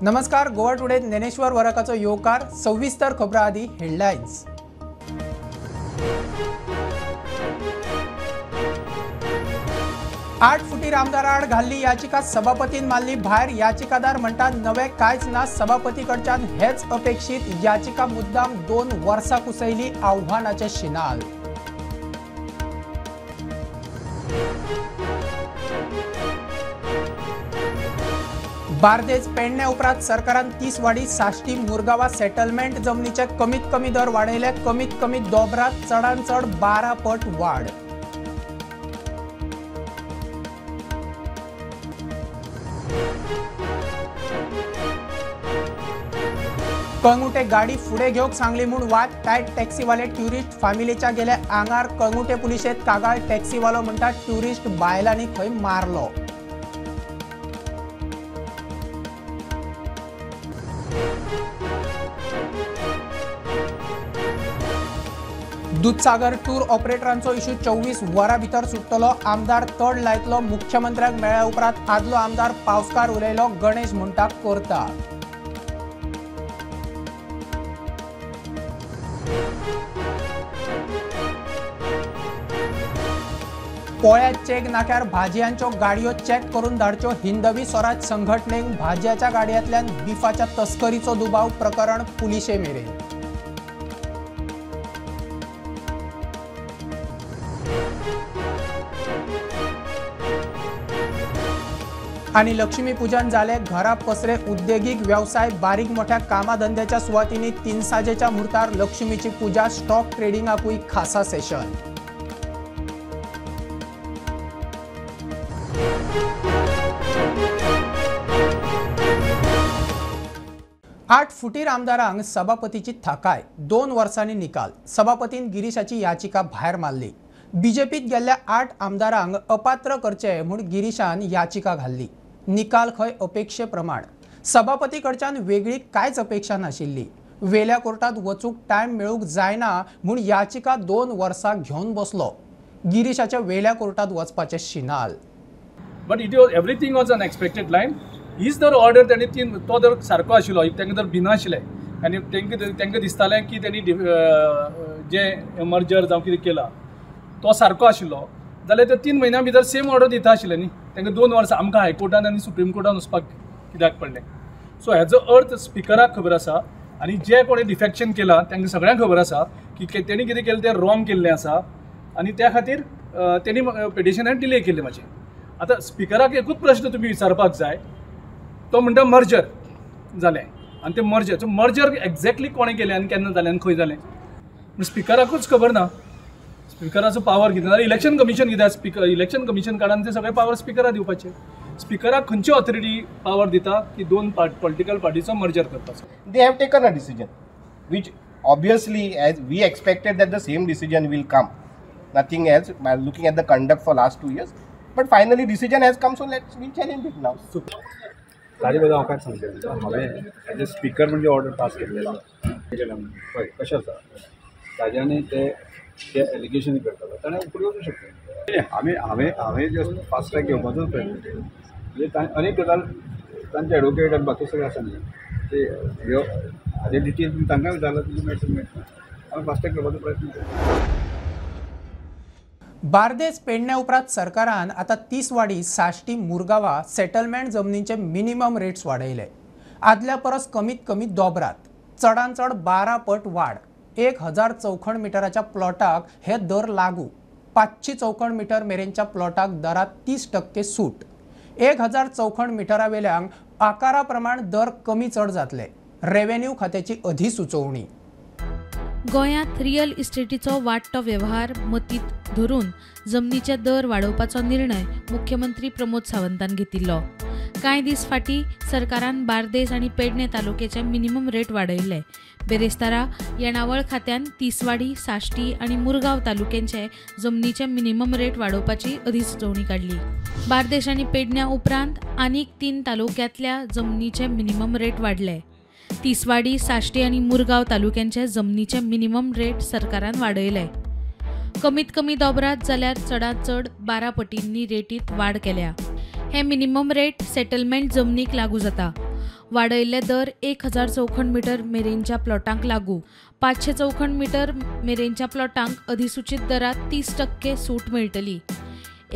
नमस्कार, गोवा टुडे ज्ञानेश्वर वरकाचो येवकार. सविस्तर खबरां आदी हेडलायन्स. आठ फुटीर आमदाराआड घाल्ली याचिका सभापतीन मारली भायर. याचिकादार म्हणटात नवे कांयच ना, सभापती कडच्यान हेच अपेक्षीत. याचिका मुद्दाम 2 वर्सां कुसयली, आव्हानाचे शिनाल. बार्देज पेडणे उपरांत सरकारान तिसवाडी साश्टी मुरगांवा सेटलमेंट जमनीचे कमीत कमी दर वाडयले. कमीत कमी दोबरात चडान चड 12 पट वाड. कळंगुटे गाडी फुडें घेवंक सांगली म्हूण वाद. टायट टॅक्सीवाले ट्युरिस्ट फामिलीच्या गेले आंगार. कळंगुटे पुलिशेंत कागाळ. टॅक्सीवालो म्हणटा ट्युरिस्ट बायलांनी खंय मारलो. दुधसागर टूर ऑपरेटरांचो इश्यू 24 वरां भितर सुट्टलो. आमदार तड लायतलो. मुख्यमंत्र्याक मेळ्ळ्या उपरांत आदलो आमदार पावसकार उलयलो. गणेश म्हणटा करता. पोळ्या चेक नाक्यार भाजयांच्यो गाडयो चेक करून धाडच्यो. हिंदवी स्वराज संघटनेक भाजयाच्या गाडयांतल्यान बिफाच्या तस्करीचो दुबाव. प्रकरण पुलिशे मेरेन. आनी लक्ष्मी पूजन जाले. घरा पसरे उद्देगीक व्यवसाय बारीक मोठ्या कामाधंद्याच्या सुवातींनी तिनसाजेच्या मुहूर्तार लक्ष्मीची पूजा. स्टॉक ट्रेडिंगाकूय खासा सेशन. आठ फुटीर आमदारांक सभापतीची थाकाय. 2 वर्सांनी निकाल. सभापतीन गिरीशाची याचिका भायर मारली. बीजेपीत गेल्ल्या 8 आमदारांक अपात्र करचे म्हूण गिरीशान याचिका घाल्ली. निकाल खंय अपेक्षे प्रमाण. सभापती कडच्यान वेगळी कांयच अपेक्षा नाशिल्ली. वेल्या कोर्टात वचूंक टायम मेळूंक जायना म्हूण याचिका 2 वर्सां घेवन बसलो. गिरीशाच्या वेल्या कोर्टात वचपाचें शिनाल. But it was everything was unexpected line. हीच जर ऑर्डर तांणी तीन तो जर सारको आशिल्लो, तांकां जर भिनाशिल्लें आनी तांकां दिसतालें की तांणी जें मर्जर जावं कितें केलां तो सारको आशिल्लो जाल्यार ते 3 म्हयन्यां भितर सेम ऑर्डर दिता आशिल्ले न्ही. तांकां 2 वर्सां आमकां हायकोर्टान आनी सुप्रीम कोर्टान वचपाक कित्याक पडलें. सो हेजो अर्थ स्पिकराक खबर आसा आनी जे कोणें डिफेक्शन केलां तांकां सगळ्यांक खबर आसा की तेणी कितें केलें तें रॉंग केल्लें आसा आनी त्या खातीर तेणी पिटिशनान डिले केल्लें म्हाजें. आतां स्पिकराक एकूच प्रश्न तुमी विचारपाक जाय, तो म्हणटा मर्जर जालें आनी तें मर्जर सो मर्जर एक्झॅक्टली कोणें केलें आनी केन्ना जालें आनी खंय जालें स्पिकराकूच खबर ना. स्पिकराचो पावर कितें जाल्यार इलेक्शन कमिशन कितें स्पिकर इलेक्शन कमिशन काडून ते सगळे पावर स्पिकराक दिवपाचे. स्पिकराक खंयची ऑथॉरिटी पावर दिता की 2 पॉलिटिकल पार्टीचो मर्जर करपाचो. They have taken a decision which obviously as we expected that the same decision will come, nothing else by looking at the conduct for last 2 years, but finally decision has come, so let's we challenge it now. ताजे बद्दल हांव कांयच सांगचें ना. हांवें as a speaker म्हणजे order pass केल्लें आसा. पळय कशें आसा ताज्यानी ते ते एलिगेशन करतालो ताणें फुडें वचूं शकता. आमी हांवें हांवें जस्ट फास्ट ट्रॅक घेवपाचोच प्रयत्न केलो. म्हणजे अनेक गजाल तांचे एडवोकेट आनी बाकी सगळें आसा न्ही ते ह्यो हाजे डिटेल तुमी तांकां विचारल्यार तुमकां मेळटलें मेळटलें. आमी फास्ट ट्रॅक घेवपाचो प्रयत्न केलो. बार्देज पेडण्या उपरांत सरकारान आतां तिसवाडी साश्टी मुरगांवा सेटलमेंट जमनींचे मिनिमम रेट्स वाडयले. आदल्या परस कमीत कमी दोबरात चडान चड 12 पट वाड. 1000 चौखण मिटराच्या प्लॉटाक हे दर लागू. 500 चौखण मिटर मेरेनच्या प्लॉटाक दरात 30% सूट. 1000 चौखण मिटरा वेल्यांक आकारा प्रमाण दर कमी चड जातले. रेव्हेन्यू खात्याची अधिसुचोवणी. गोंयांत रियल इस्टेटीचो वाडटो वेव्हार मतींत धरून जमनीचे दर वाडोवपाचो निर्णय मुख्यमंत्री प्रमोद सावंतान घेतिल्लो. कांय दीस फाटीं सरकारान बार्देस आनी पेडणे तालुक्याचे मिनिमम रेट वाडयल्ले. बेरेस्तारा येणावळ खात्यान तिसवाडी साश्टी आनी मुरगांव तालुक्यांचे जमनीचे मिनिमम रेट वाडोवपाची अधिसुचोवणी काडली. बार्देश आनी पेडण्या उपरांत आनीक 3 तालुक्यांतल्या जमनीचे मिनिमम रेट वाडले. तिसवाडी साश्टी आनी मुरगांव तालुक्यांचे जमनीचे मिनिमम रेट सरकारान वाडयले. कमीत कमी दोबरात जाल्यार चडांत चड 12 पटींनी रेटीत वाड केल्या. हे मिनिमम रेट सेटलमेंट जमनीक लागू जाता. वाडयल्ले दर 1000 चौखण मीटर मेरेनच्या प्लॉटांक लागू. 500 चौखण मीटर मेरेनच्या प्लॉटांक अधिसूचित दरात 30% सूट मेळटली.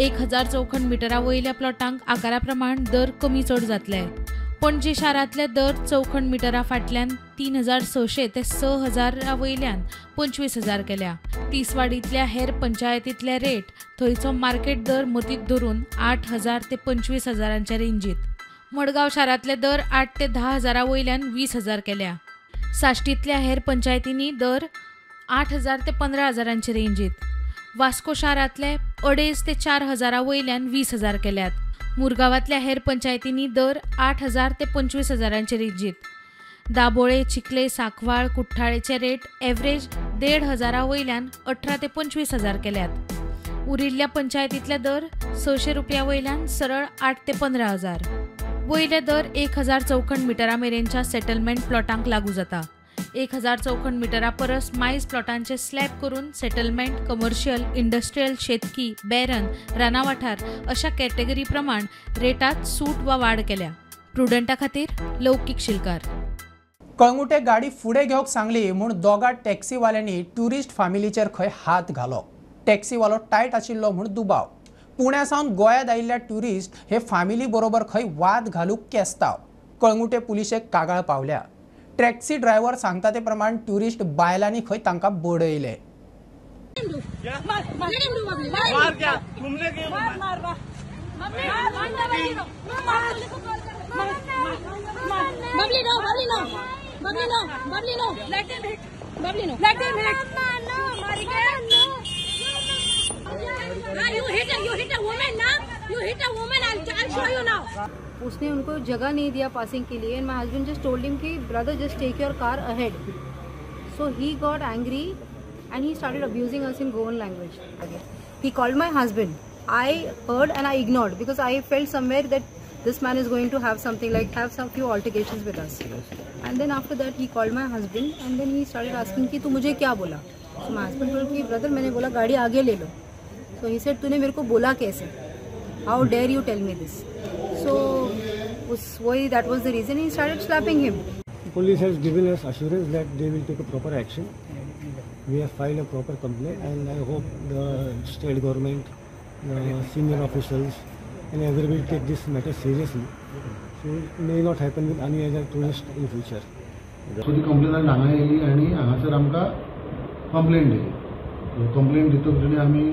1000 चौखण मिटरा वयल्या प्लॉटांक आकारा प्रमाण दर कमी चड जातले. पणजे शारांतले दर चौखण मिटरा फाटल्यान 3600 ते 6000 वयल्यान 25000 केल्या. तिसवाडींतल्या हेर पंचायतींतले रेट थंयचो मार्केट दर मतींत धरून 8000 ते 25000च्या रेंजीत. मडगांव शारांतले दर 8 ते 10,000 वयल्यान 20,000 केल्या. साश्टींतल्या हेर पंचायतींनी दर 8,000 ते 15,000चे रेंजीत. वास्को शारांतले 2.5 ते 4,000 वयल्यान 20,000 केल्यात. मुरगांवांतल्या हेर पंचायतींनी दर 8,000 ते 25,000चे रेंजीत. दाबोळे, चिखले, सांकवाळ, कुठ्ठाळेचे रेट एव्हरेज 1,500 वयल्यान 18 ते 25,000 केल्यात. उरिल्ल्या पंचायतींतले दर 600 रुपया वयल्यान सरळ 8 ते 15,000. वयले दर 1000 चौखण मिटरा मेरेनच्या सेटलमेंट प्लॉटांक लागू जाता. 1000 चौखण मिटरा परस मायज प्लॉटांचे स्लॅब करून सेटलमेंट, कमर्शियल, इंडस्ट्रियल, शेतकी, बॅरन, राना वाठार अशा कॅटेगरी प्रमाण रेटात सूट वा वाड केल्या. प्रुडंटा खातीर लौकीक शिलकार. कळंगुटे गाडी फुडें घेवंक सांगली म्हूण दोगा टॅक्सीवाल्यांनी ट्युरिस्ट फामिलीचेर खंय हात घालो. टॅक्सीवालो टायट आशिल्लो म्हूण दुबाव. पुण्या सावन गोंयांत आयिल्ल्या ट्युरिस्ट हे फामिली बरोबर खंय वाद घालूंक केस्तांव. कळंगुटे पुलिशेक कागाळ पावल्या. टॅक्सी ड्रायव्हर सांगता ते प्रमाण ट्युरिस्ट बायलांनी खंय तांकां बडयले. उसने उनको जगह नहीं दिया पासिंग के लिए. And my husband just told him कि brother just take your car ahead. So he got angry and he started abusing us in Goan language. He called my husband. I heard and I ignored because I felt somewhere that this man is going to have something like have some few altercations with us. And then after that he called my husband and then he started asking कि तू मुझे क्या बोला. So my husband told कि brother मैंने बोला गाड़ी आगे ले लो. So he said तूने मेरे को बोला कैसे, how dare you tell me this. So वही that was the reason he started slapping him. Police has given us assurance that they will take a proper action. We have filed a proper complaint and I hope the state government, the senior officials and everybody take this matter seriously. So it may not happen with any other tourist in future. So ती complain हांगा येयली आनी हांगासर आमकां complain दिली. Complain दितकच तेणी आमी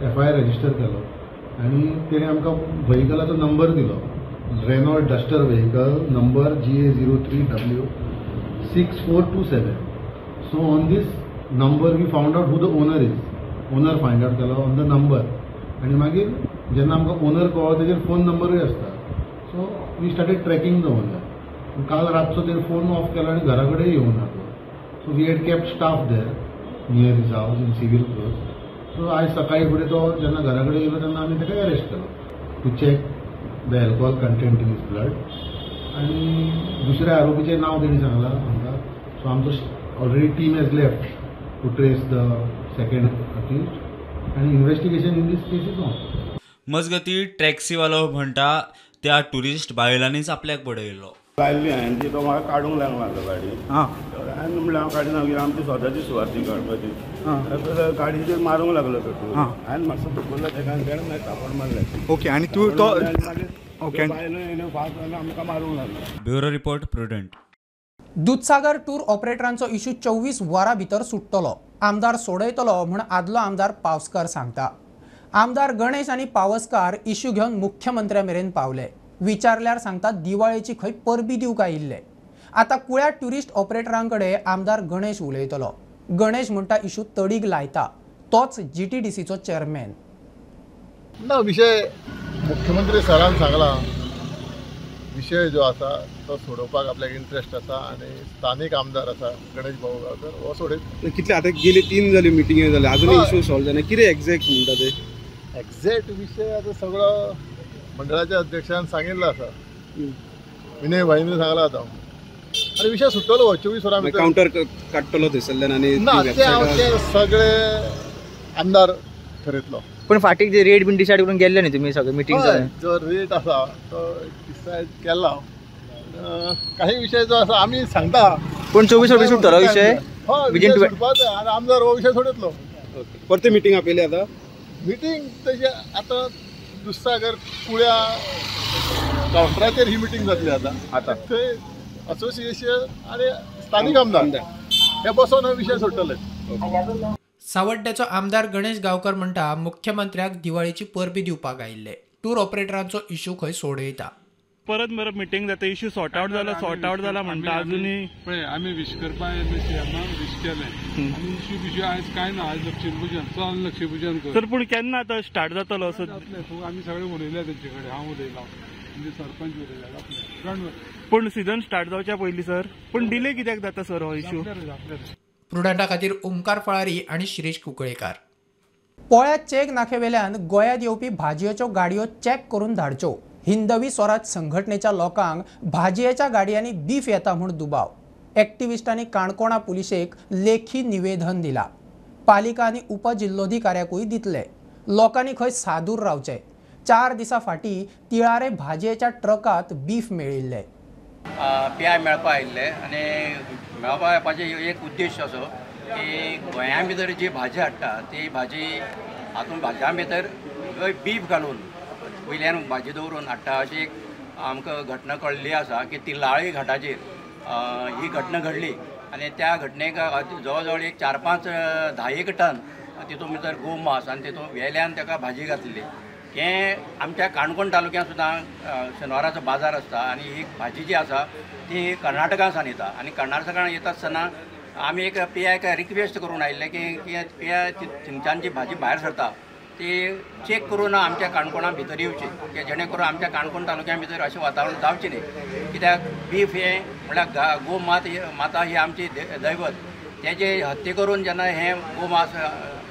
एफआयआर रजिस्टर केलो आनी तेणी आमकां व्हेकलाचो नंबर दिलो. Renault Duster vehicle number GA03W6427. So on this number we found out who the owner is. Owner find out केलो ऑन the number आनी मागीर जेन्ना आमकां ओनर कळ्ळो तेजेर फोन नंबरूय आसता. So we started tracking the owner. काल रातचो तेणें फोन ऑफ केलो आनी घरा कडेन येवना तो. So we had kept staff there near his house in civil clothes. So आयज सकाळी फुडें तो जेन्ना घरा कडेन येयलो तेन्ना आमी ताका अरेस्ट केलो to check the alcohol content in his blood. आनी दुसऱ्या आरोपीचें नांव तेणी सांगलां आमकां. सो आमचो already team has left to trace the second accused आनी investigation in this case is on. मजगती टॅक्सीवालो म्हणटा त्या ट्युरिस्ट बायलांनीच आपल्याक बडयलो. लायल्ली हांवें ती, तो म्हाका काडूंक लागलो गाडी. हांवें म्हणलें हांव काडिना, आमची स्वताची सुवात ती काडपाची. गाडीचेर मारूंक लागलो पेट्रोल. हांवें मातसो धुकल्लो ताका आनी तेणें मागीर थापड मारलें. ओके, आनी तूं तो ओके बायलो येयल्यो फास्ट आनी आमकां मारूंक लागलो. Bureau report, Prudent. Dudhsagar tour ऑपरेटरांचो issue 24 वरां भितर सुट्टलो. आमदार सोडयतलो म्हूण आदलो आमदार पावसकर सांगता. आमदार गणेश आनी पावसकार इश्यू घेवन मुख्यमंत्र्या मेरेन पावले. विचारल्यार सांगता दिवाळेची खंय परबी दिवंक आयिल्ले. आतां कुळ्या ट्युरिस्ट ऑपरेटरांकडे आमदार गणेश उलयतलो. गणेश म्हणटा इश्यू तडीक लायता तोच जीटीडीसीचो चेअरमॅन. ना, विशय मुख्यमंत्री सरान सांगला. विशय जो आसा तो सोडोवपाक आपल्याक इंट्रस्ट आसा आनी स्थानीक आमदार आसा गणेश भाऊ गांवकर हो सोडयत. कितले आतां गेले 3 जाल्यो मिटिंग्यो जाल्यो, आजून इश्यू सॉल्व जायना. कितें एग्जॅक्ट म्हणटा ते? एग्जॅक्ट विशय आतां सगळो मंडळाच्या अध्यक्षान सांगिल्लो आसा, विनय भाईन सांगला आतां. आनी विशय सुट्टलो 24 वरां भितर. कावंटर काडटलो थंयसरल्यान आनी ना ते सगळे आमदार ठरयतलो. पण फाटीक जे रेट बीन डिसायड करून गेल्ले न्ही तुमी सगळे मिटींग? जो रेट आसा तो डिसायड केला. काही विशय जो आसा आमी सांगता पूण 24 वर सुटतलो विशय. हय, सुटपाक जाय आनी आमदार हो विशय सोडयतलो. परती मिटींग आपयली आतां मिटींग तशी आतां दुधसागर कुळ्या कावंटराचेर ही मिटींग जातली आतां. आतां थंय असोसिएशन आनी स्थानीक आमदार हे बसोन हो विशय सोडटले. सावड्ड्याचो आमदार गणेश गांवकर म्हणटा मुख्यमंत्र्याक दिवाळीची परबी दिवपाक आयिल्ले टूर ऑपरेटरांचो इश्यू खंय सोडयता. परत परत मिटींग जाता, इश्यू सॉर्ट आउट जाला, सॉर्ट आउट जाला म्हणटा अजुनूय. पळय आमी विश करपाक सीएमाक विश केलें आनी इश्यू बिश्यू आयज कांय ना. आयज लक्ष्मीपुजन, चल लक्ष्मीपुजन कर. सर पूण केन्ना आतां स्टार्ट जातलो असो? आमी सगळे उलयले तेंचे कडेन, हांव उलयलां, आमचे सरपंच उलयला, जातलें. पूण सिजन स्टार्ट जावच्या पयलीं सर, पूण डिले कित्याक जाता सर हो इश्यू? प्रुडंटा खातीर ओमकार फळारी आनी शिरीष कुंकळेकार. पोळ्या चेक नाखेवेल्यान गोंयांत येवपी भाजयेच्यो गाडयो चॅक करून धाडच्यो. हिंदवी स्वराज संघटनेच्या लोकांक भाजयेच्या गाडयांनी बीफ येता म्हूण दुबाव. एक्टिविस्टांनी काणकोणा पुलिशेक लेखी निवेदन दिला. पालिका आनी उपजिल्लोधिकाऱ्याकूय दितले. लोकांनी खंय सादूर रावचें. 4 दिसां फाटीं तिळारे भाजयेच्या ट्रकांत बीफ मेळिल्लें. पी I मेळपा आयिल्ले आनी मेळपा येवपाचो एक उद्देश असो की गोंया भितर जी भाजी हाडटा ती भाजी हातूंत भाजयां भितर बीफ घालून वयल्यान भाजी दवरून हाडटा अशी एक आमकां घटना कळ्ळी आसा की तिलाळी घाटाचेर ही घटना घडली आनी त्या घटनेक जवळ जवळ एक 4-5 10 टन तितून भितर गोमांस आनी तितून वेल्यान ताका भाजी घातली. हें आमच्या काणकोण तालुक्यांत सुद्दां शेनवाराचो बाजार आसता आनी ही भाजी जी आसा ती कर्नाटकासान येता आनी कर्नाटकान येता आसतना आमी एक पी आयक रिक्वेस्ट करून आयिल्ले की पी I थंयच्यान जी भाजी भायर सरता ती चॅक करून आमच्या काणकोणा भितर येवची की जेणे करून आमच्या काणकोण तालुक्या भितर अशें वातावरण जावचें न्ही. कित्याक बीफ हें म्हणल्यार गो माता ही आमची दैवत, तेजे हत्या करून जेन्ना हें गोमांस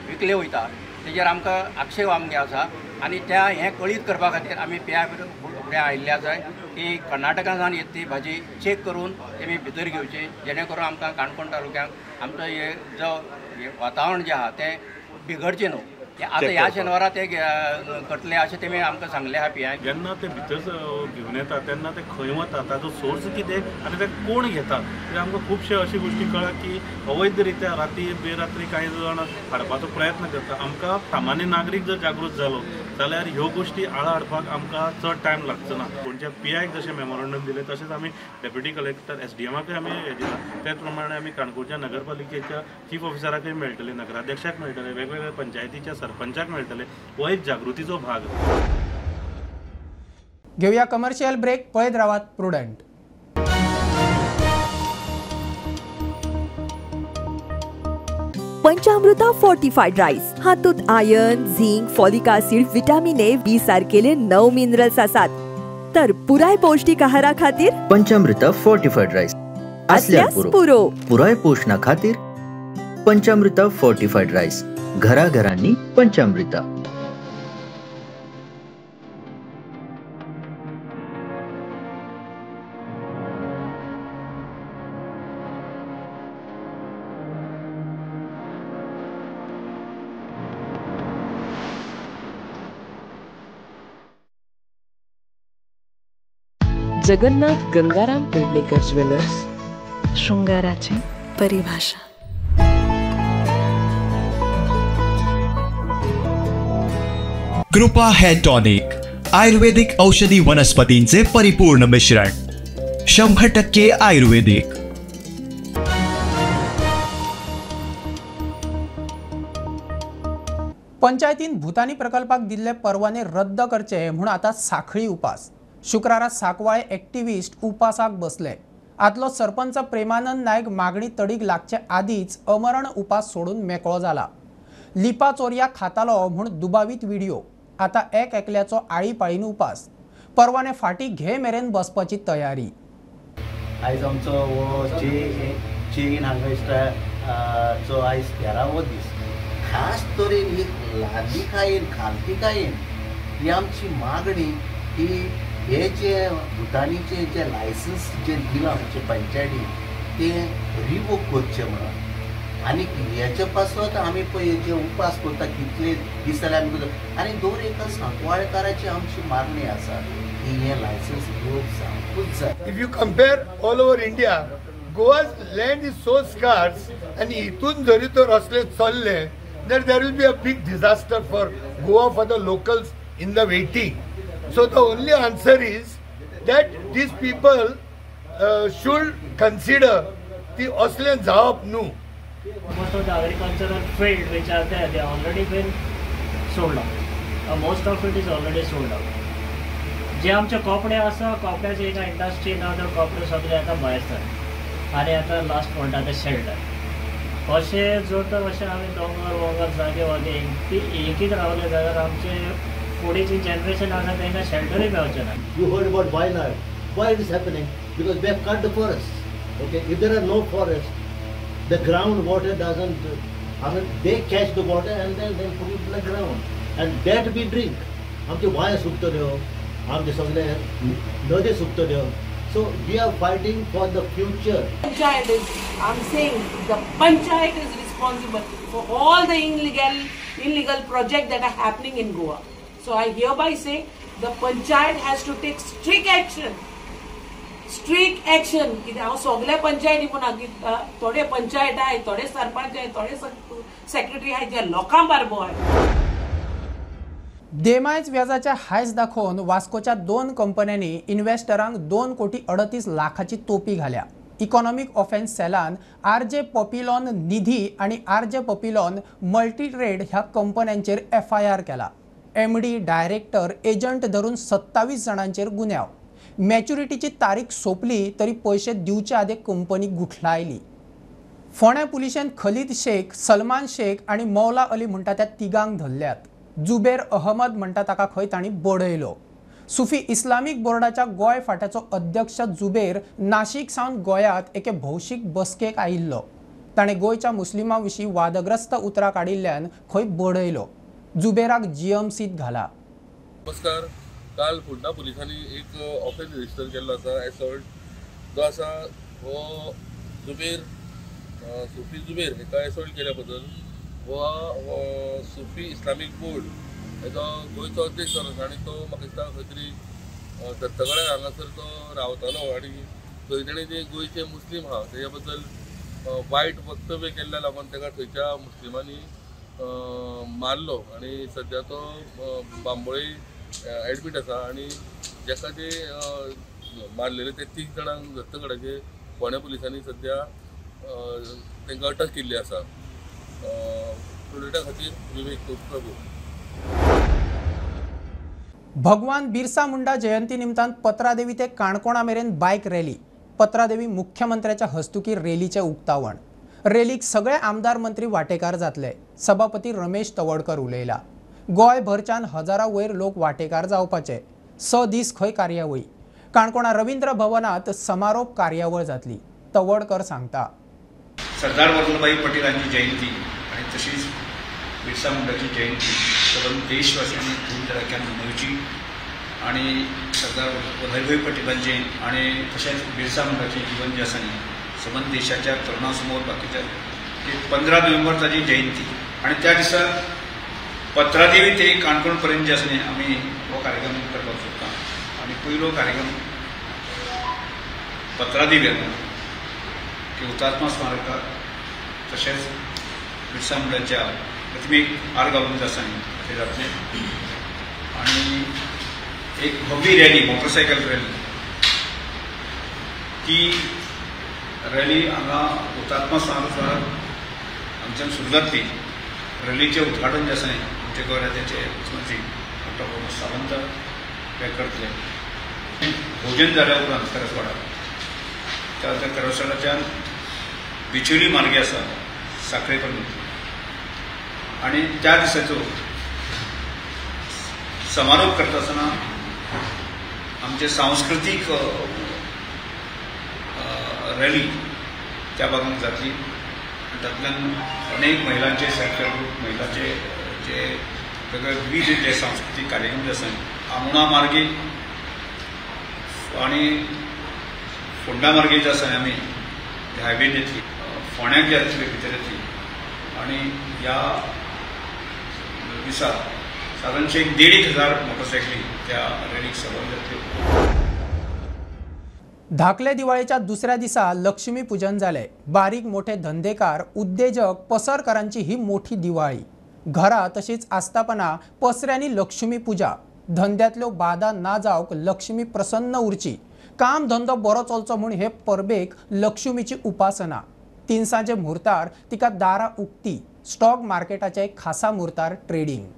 विकलें वयता तेजेर आमकां आक्षेप आमगे आसा आनी त्या हें कळीत करपा खातीर आमी पी I फुडें आयिल्ले आसा की कर्नाटकांतल्यान येता ती भाजी चॅक करून तेमी भितर घेवची जेणे करून आमकां काणकोण तालुक्यांत आमचो हे जो वातावरण जें आसा तें बिगडचें न्हू. आतां ह्या शेनवारा ते करतले अशें तेमी आमकां सांगलें आहा पी I. जेन्ना ते भितर घेवन येता तेन्ना ते खंय वता, ताजो सोर्स कितें आनी ते कोण घेता, ते आमकां खुबशे अशी गोश्टी कळ्ळा की अवैध रित्या राती बेरात्री कांय जाण हाडपाचो प्रयत्न करता. आमकां सामान्य नागरीक जर जागृत जालो जाल्यार ह्यो गोश्टी आळा हाडपाक आमकां चड टायम लागचो ना. पूण पी आयक जशें मेमोरंडम दिलें तशेंच आमी डेप्युटी कलेक्टर एस डी एमाकय आमी हें दिलां, त्याच प्रमाणे आमी काणकोणच्या नगरपालिकेच्या चीफ ऑफिसराकय मेळटले, नगराध्यक्षाक मेळटले, वेगवेगळ्या पंचायतीच्या सरपंचाक मेळटले. हो एक जागृतीचो भाग. घेऊया कमर्शियल ब्रेक. पळयत रावात प्रुडंट. पंचामृता फोर्टिफाईड राईस हातूंत iron, zinc, folic acid, vitamin A, B सारकेले 9 मिनरल्स आसात. तर पुराय पौष्टिक आहारा खातीर पंचामृता फोर्टिफाईड राईस आसल्यार पुरो. पुराय पोषणा खातीर पंचामृता फोर्टिफाईड राईस, घराघरांनी पंचामृता. जगन्नाथ गंगाराम पेडणेकर ज्वेलर्स, शृंगाराची परिभाषा. कृपा हेअर टॉनिक, आयुर्वेदिक औषधी वनस्पतींचे परिपूर्ण मिश्रण, 100% आयुर्वेदिक. पंचायतीन भूतानी प्रकल्पाक दिल्ले परवाने रद्द करचे म्हूण आतां साखळी उपास. शुक्रारा सांकवाळे एक्टिविस्ट उपासाक बसले. आदलो सरपंच प्रेमानंद नायक मागणी तडीक लागचे आदींच अमरण उपास सोडून मेकळो जाला. लिपा चोरया खातालो म्हूण दुबावीत व्हिडिओ. आतां एक एकल्याचो आळीपाळीन उपास. परवाने फाटी घे मेरेन बसपाची तयारी. आयज आमचो हो चेन हार्वेस्टाचो आयज 13वो दीस. खास तरेन एक ल्हानकायेन खालतीकायेन ही आमची मागणी की हे जे भुतानीचे जे लायसन्स जे दिलां आमचे पंचायतीन ते रिवोक करचे म्हणून. आनी हेचे पासत आमी पळय जे उपास करता कितले दीस जाले आमी करता. आनी दर एका सांकवाळकाराची आमची मागणी आसा की हें लायसन्स रिवोक जावंकूच जाय. If you compare all over India, Goa's land is so scarce आनी हितून जरी तर असले चल्ले then there will be a big disaster for Goa, for the locals in the waiting. So the only answer is that these people should consider the असले जावप न्हू. Most of the agricultural field which are there, they already been sold out. Most of it is already sold out. जे आमचे कपडे आसा, कपड्याची एक industry ना, तर कपडे सगळे आतां भायर सरले आनी आतां लास्ट म्हणटा ते शेल्टर. अशें जर तर अशें आमी दोंगर वोंगर जागे वागे एकीत रावले जाल्यार आमचे फुडें जी जनरेशन आसा तांकां शेल्टरूय मेळचें ना. You heard about Wayanad. Why it is happening? Because we have cut the forest. Okay, if there are no forests, the ground water doesn't, I mean, they catch the water and then put it in the ground, and that we drink. आमचे वांय सुकतल्यो, आमचे सगळे नदी सुकतल्यो. So we are fighting for the future. Panchayat is, I'm saying, the panchayat is responsible for all the illegal projects that are happening in Goa. So I hereby say the panchayat has to take strict action. Strict action. कित्याक हांव सगल्या पंचायती म्हूण थोडे पंचायत आहाय, थोडे सरपंच आहाय, थोडे सेक्रेटरी आहाय जे लोकां बारबो आहाय. देमायज व्याजाच्या हायस दाखोवन वास्कोच्या 2 कंपन्यांनी इन्व्हेस्टरांक 2,38 कोटी तोपी घाल्या. इकॉनॉमिक ऑफेन्स सेलान आर जे पॉपिलॉन निधी आनी आर जे पॉपिलॉन मल्टीट्रेड ह्या कंपन्यांचेर FIR केला. MD, director, agent धरून 27 जाणांचेर गुन्यांव. मॅच्युरिटीची तारीख सोंपली तरी पयशे दिवचे आदी कंपनी गुठलायली. फोंड्या पुलिशेन खलीद शेख, सलमान शेख आनी मौला अली म्हणटा त्या तिगांक धरल्यात. जुबेर अहमद म्हणटा ताका खंय तांणी बडयलो. सुफी इस्लामीक बोर्डाच्या गोंय फांट्याचो अध्यक्ष जुबेर नाशिक सावन गोंयांत एके भौशीक बसकेक आयिल्लो. ताणें गोंयच्या मुस्लिमां विशीं वादग्रस्त उतरां काडिल्ल्यान खंय बडयलो. जुबेराक GMCत घाला. नमस्कार. काल फोंडा पुलिसांनी एक ऑफेन्स रजिस्टर केल्लो आसा, एसॉल्ट जो आसा हो जुबेर, सुफी जुबेर हेका एसॉल्ट केल्या बद्दल. हो सुफी इस्लामीक बोर्ड हेजो गोंयचो अध्यक्ष जावन आसा आनी तो म्हाका दिसता खंय तरी दत्तगड्या हांगासर तो रावतालो आनी थंय ताणें जे गोंयचे मुस्लीम आहा तेज्या बद्दल वायट वक्तव्य केल्ल्या लागून ताका थंयच्या मुस्लिमांनी मारलो आनी सद्या तो बांबोळे एडमीट आसा आनी जेका जे मारलेले ते 3 जाणांक दत्तगडाचे फोंड्या पुलिसांनी सद्या तांकां अटक केल्ली आसा. प्रोडक्टा खातीर विवेक प्रभू. भगवान बिरसा मुंडा जयंती निमतान पत्रादेवी ते काणकोणा मेरेन बायक रॅली. पत्रादेवी मुख्यमंत्र्याच्या हस्तुकी रॅलीचें उक्तावण. रॅलीक सगळे आमदार मंत्री वाटेकार जातले. सभापती रमेश तवडकर उलयला. गोंयभरच्यान हजारा वयर लोक वाटेकार जावपाचे. 6 दीस खंय कार्यावळी. काणकोणा रवींद्र भवनात समारोप कार्यावळ जातली. तवडकर सांगता, सरदार वल्लभभाई पटेलांची जयंती आणि तशीच बिरसा मुंडाची जयंती सर्व देशवासियांनी धूमधडाक्यान मनोवची आणि सरदार वल्लभभाई पटेलांचे आणि तशेंच बिरसा मुंडाचे जीवन जे आसा न्ही सबंद देशाच्या तरुणासमोर बाकीच्या 15 नोव्हेंबर ताजी जयंती आणि त्या दिसा पत्रादेवी ते काणकोण पर्यंत जे आसा न्ही आमी हो कार्यक्रम करपाक सोदता. आनी पयलो कार्यक्रम पत्रादेवी आसा की हुतात्मा स्मारकाक तशेंच बिरसा मुंडाच्या प्रतिमेक हार घालून जे आसा न्ही ते जातलें आनी एक भव्य रॅली, मोटरसायकल रॅली, ती रॅली हांगा हुतात्मा स्मारक हांगच्यान सुरू जातली. रॅलीचें उद्घाटन जें आसा न्ही आमचे गोंय राज्याचे मुख्यमंत्री डॉक्टर प्रमोद सावंत हे करतले. भोजन जाल्या उपरांत करसवाडा, त्या नंतर करसवाडाच्यान बिचोली मार्गे आसा साखळे पर्यंत आनी त्या दिसाचो समारोप करता आसतना आमचे सांस्कृतीक रॅली त्या भागांत जातली. तातूंतल्यान अनेक महिलांचे सेल्फ हेल्प ग्रूप, महिलांचे जे वेगवेगळे विविध जे सांस्कृतीक कार्यक्रम जे आसा आमोणा मार्गे आनी फोंडा मार्गे जे आसा आमी हायवे येतली, फोंड्याक जे येतली भितर येतली आनी ह्या दिसा सादारणशे एक 1,500 मोटरसायकली त्या रॅलीक सहभागी जातल्यो. धाकले दिवाळेच्या दुसऱ्या दिसा लक्ष्मी पूजन जाले. बारीक मोठे धंदेकार, उद्देजक, पसरकारांची ही मोठी दिवाळी. घरा तशीच आस्थापना पसऱ्यांनी लक्ष्मी पूजा. धंद्यातल्यो बाधा ना जावंक लक्ष्मी प्रसन्न उरची, काम धंदो बरो चलचो म्हूण हे परबेक लक्ष्मीची उपासना. तिनसांजे म्हुर्तार तिका दारां उक्ती. स्टॉक मार्केटाचे खासा म्हुर्तार ट्रेडिंग.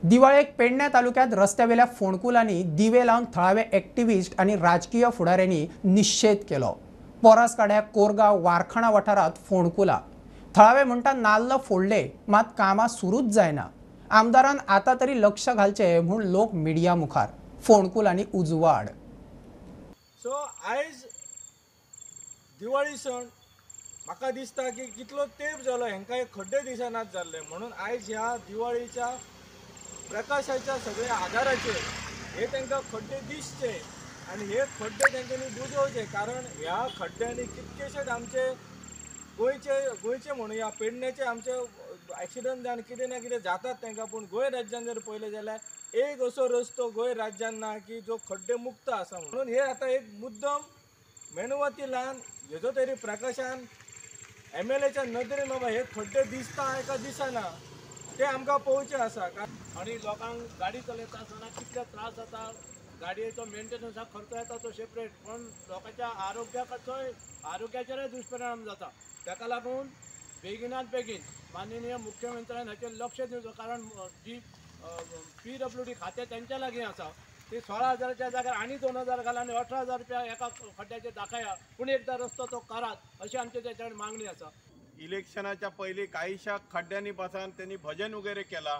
दिवाळेक पेडण्या तालुक्यात रस्त्यावेल्या फोंडकुलांनी दिवे लावन थळावे एक्टिविस्ट आनी राजकीय फुडाऱ्यांनी निशेध केलो. पोरासकाड्या, कोरगांव, वारखाणा वाठारांत फोंडकुलां. थळावे म्हणटा नाल्ल फोडले मात कामां सुरूच जायना. आमदारान आतां तरी लक्ष घालचें म्हूण लोक मिडिया मुखार. फोंडकुलांनी उजवाड. सो आयज दिवाळी सण म्हाका दिसता की कितलो तेंप जालो हेंकां हे खड्डे दिसनात जाल्ले, म्हणून आयज ह्या दिवाळीच्या प्रकाशाच्या सगळ्या आदाराचेर हे तांकां खड्डे दिसचे आनी हे खड्डे तांच्यांनी बुजोवचे, कारण ह्या खड्ड्यांनी कितकेशेच आमचे गोंयचे म्हणुया पेडण्याचे आमचे एक्सिडंट जावन कितें ना कितें जातात तांकां. पूण गोंय राज्यान जर पळयलें जाल्यार एक असो रस्तो गोंय राज्यान ना की जो खड्डे मुक्त आसा. म्हणून हे आतां एक मुद्दम मेणवाती लावन हेजो तरी प्रकाशान एमएलएच्या नदरेन बाबा हे खड्डे दिसता एका दिसना ते आमकां पळोवचें आसा. आनी लोकांक गाडी चलयता आसतना कितले त्रास जाता, गाडयेचो मेंटेनन्साक खर्च येता तो सेपरेट, पण लोकांच्या आरोग्याचोय आरोग्याचेरय दुश्परिणाम जाता. ताका लागून बेगिनात बेगीन माननीय मुख्यमंत्र्यान हाचेर लक्ष दिवचो, कारण जी PWD खातें तेंच्या लागीं आसा ती 16,000च्या जाग्यार आनी 2,000 घाला आनी 18,000 रुपया एका खड्ड्याचेर दाखया, पूण एकदां रस्तो तो करात अशी आमची तेच्या कडेन मागणी आसा. इलेक्शनाच्या पयलीं काहीशा खड्ड्यांनी बसान त्यांनी भजन वगैरे केला,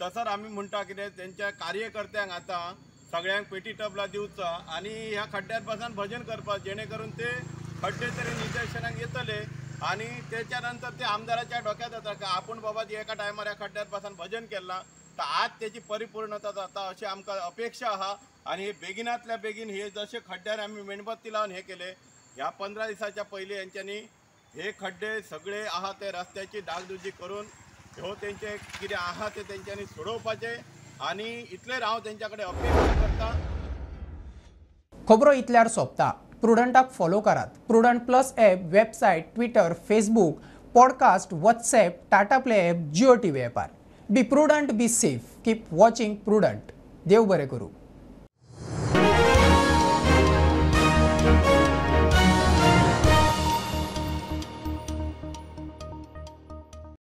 तसंच आमी म्हणटा कितें तेंच्या कार्यकर्त्यांक आतां सगळ्यांक पेटी टबला दिवचो आनी ह्या खड्ड्यार बसान भजन करपाक, जेणे करून ते खड्डे तरी निदर्शनाक येतले आनी तेच्या नंतर ते आमदाराच्या डोक्यात येता की आपूण बाबा एका टायमार ह्या खड्ड्यार बसान भजन केलां तर आज तेची परिपूर्णता जाता अशी आमकां अपेक्षा आहा. आनी हे बेगिनातल्या बेगीन हे जशे खड्ड्यार आमी मेणबत्ती लावन हे केले, ह्या 15 दिसाच्या पयलीं हेंच्यांनी हे खड्डे सगळे आहा ते रस्त्याची डागडुजी करून ह्यो तेंचे कितें आहा ते तेंच्यांनी सोडोवपाचें आनी इतलें हांव तेंच्या कडेन अपेक्षा करता. खबरो इतल्यार सोंपता. प्रुडंटाक फॉलो करात. Prudent plus app, website, Twitter, Facebook, podcast, WhatsApp, Tata Play app, Jio TV ॲपार. Be prudent, be safe, keep watching Prudent. देव बरें करूं.